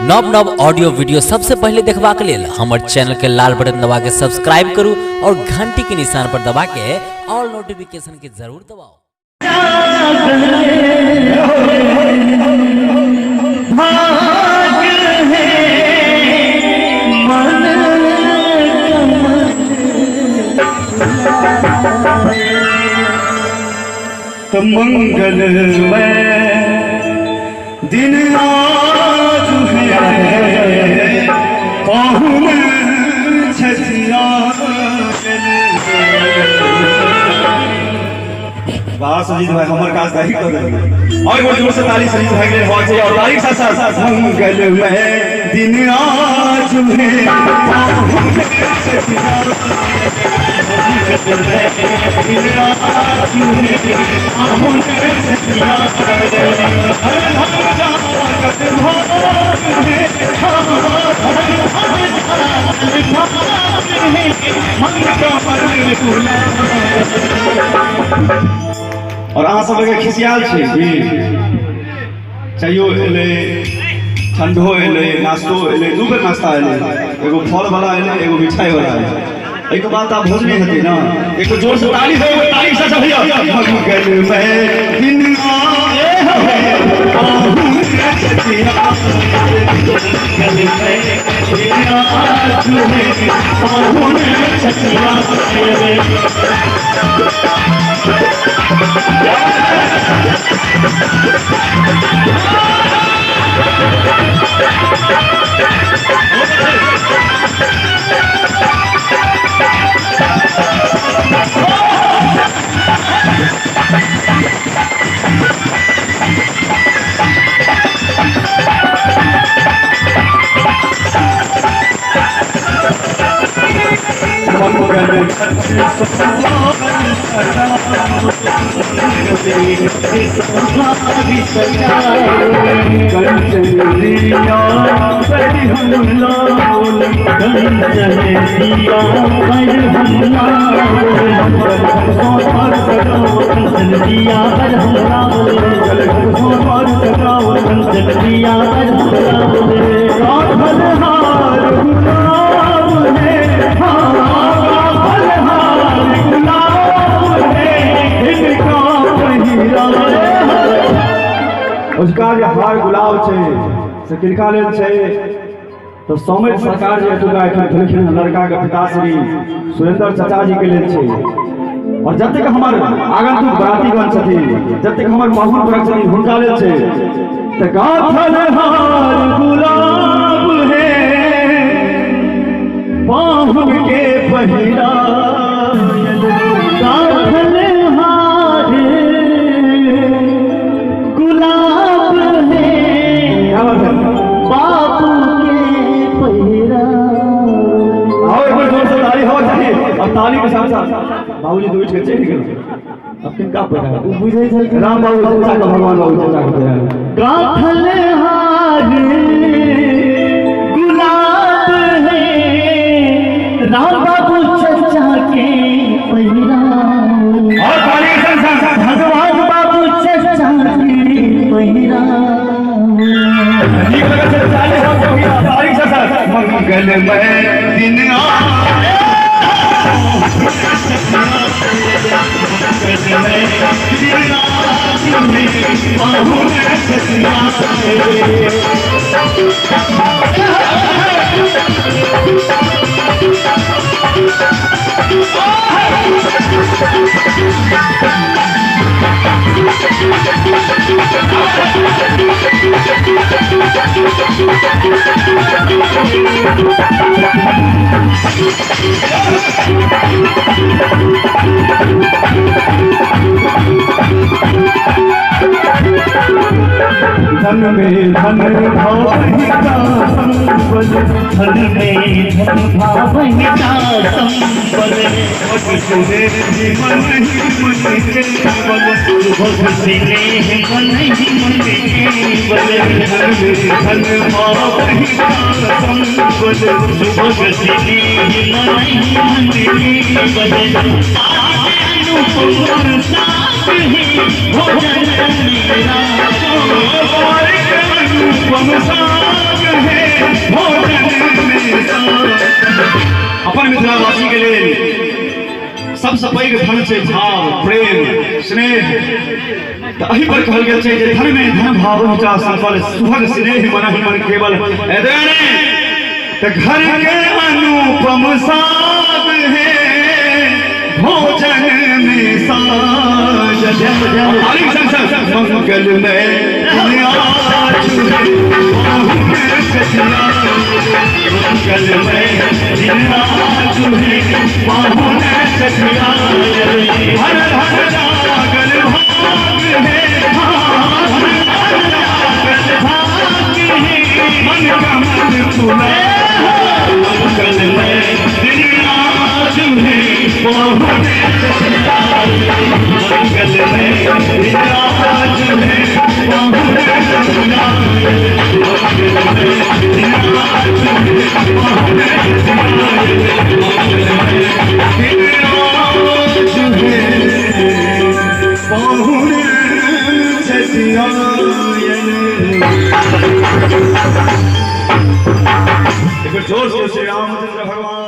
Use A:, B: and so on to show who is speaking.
A: नव नव audio video सबसे पहले देखबाक लेल हमर चैनल के लाल बटन दबा के सब्सक्राइब करू और घंटी के निशान पर दबा के ऑल नोटिफिकेशन के जरूर दबाओ।
B: तो मंगलमय दिन आज है, पाहुन छठिया। वाह सुजीत भाई, हमर काज दही कर देलियै। और एक बार जोर से ताली सुजीत भाई के लिए होना चाहिए। और ताली के साथ साथ मंगलमय दिन आज है, पाहुन छठिया। और अहाँ सब लगे खिसियाल छी की चाइयो एलै, ठंडो एलै, नाश्तो एलै, दू बेर नाश्ता एलै, एगो फल वाला एलै, एगो मिठाई वाला एलै। एहिके बाद आब भोज नहि हेतै ने। एक जोर से ताली हो, ताली के साथ भैया। मंगलमय दिन उसका जे हार गुलाब छै से किनका लेल छै? तो सौमित सरकार जे एतुका एखन भेलखिन हँ, लड़का के पिताश्री सुरेंद्र चाचा जी के लेल छै। और जतेक हमर आगंतुक बरातीगण छथिन, जतेक हमर पाहुन परक छथिन, हुनका लेल छै। तऽ गाथल हार गुलाब है, पाहुन के पहिरायल।
C: गाथल हार गुलाब है,
B: क्या बात है,
C: बाबू के पहिरायल।
B: आओ एक बार जोर से ताली हो चाहिए। और ताली के साथ साथ बाबूजी तो उठ के चलि गेल, अब किनका पहिरायल?
C: ओ बुझै छलखिन
B: राम बाबू चाचा के, भगवान बाबू चाचा के पहिरायल।
C: गाथल हार गुलाब है, राम बाबू चचा के पहिरायल।
B: और ताली के संग साथ
C: भगवान बाबू चचा के पहिरायल।
B: नीक लगै छै ताली हो चाहिए। ताली के साथ साथ मंगलमय दिन धन में धन भावहिता संबल,
C: धन में धन भावहिता संबल।
B: सुने मन ही मन केवल।
C: सुभग स्नेह मन ही मन केवल।
B: धन में धन भावहिता संबल,
C: सुभग स्नेह मन ही मन केवल। अनुपम साग है भोजन मेरा।
B: अनुपम साग है। अपन मिथिलावासी के लेल सबसँ पैघ धन छै भाव, प्रेम, स्नेह। तऽ एहि पर कहल गेल छै जे धन में धन भाव ऊँचा संपल सुभग स्नेह मन ही मन केवल। एतबे नहि तऽ घर के अनुपम साग है, भोजन में साज। ताली संग संग मंगल में मंगल में हर हर लागल भाग है, मन का मन फुला। मंगल में मंगल में जोर से श्री रामचंद्र भगवान।